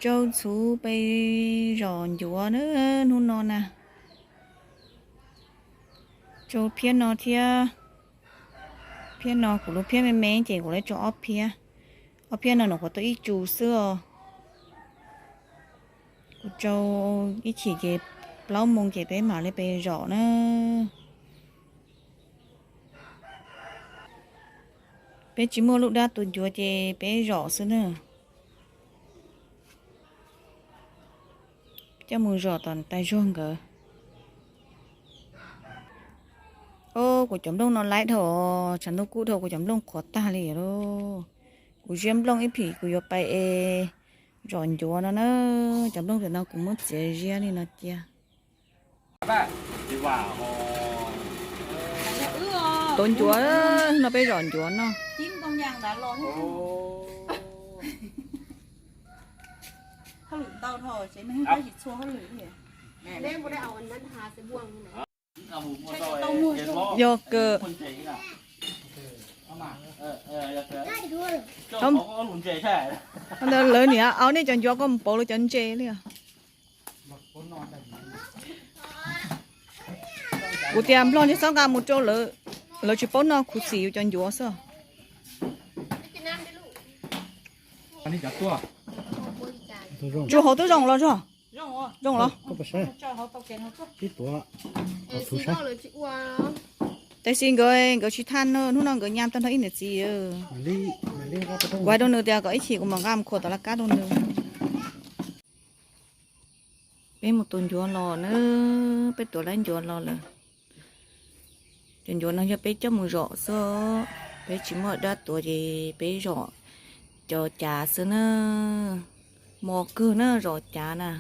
Rau ntxhuv pes zom ncuav na, hnub no na. Rau phiab no thiab, phiab no kuv lub phiab me me ces kuv lawv rau ob phiab. Ob phiab no nyuam qhuav tau ib tsu xwb os. Kuv rau ib chim ces plaub moos ces peb mam li pes zom na. Peb tsis muaj lub dab tua ncuav ces peb zom xwb na. Coj mus zom tom tais zog nkawd. Os, kuv cov nplooj no laib dhau, tshav ntuj kub dhau kuv cov nplooj qhuav tag li lauj. Kuv ziab nplooj ib phim kuv yuav pais es zom ncuav no na. Cov nplooj tam no kuv muab txiav ziab li no cia. Tuav ncuav no, peb zom ncuav no. Yog kawg. Ntawd lawv niam au nej cov ncuav koj mus pauv lawv cov ntses li os. Kuv tias nplog nws txhob nqa mus rau lawv, lawv tsis paub noj khuv xim yus cov ncuav xwb. Tsuas hauv twb zoo los zog. Zoo los. Tab sis nkawd, nkawd tsis thaj no, hnub no nkawd nyam tag nrho ib niam txiv. Kuv hais rau nws tias kom ib chim kuv mam nqa mus khuam tom laj kab rau nws. Peb mus tua ncuav los na, peb tuav lab ncuav los lawm. Cov ncuav no yog peb coj mus zom xwb, peb tsis muaj dab tuav ces peb zom cov cav xwb na. Mos kawg na zom cav na.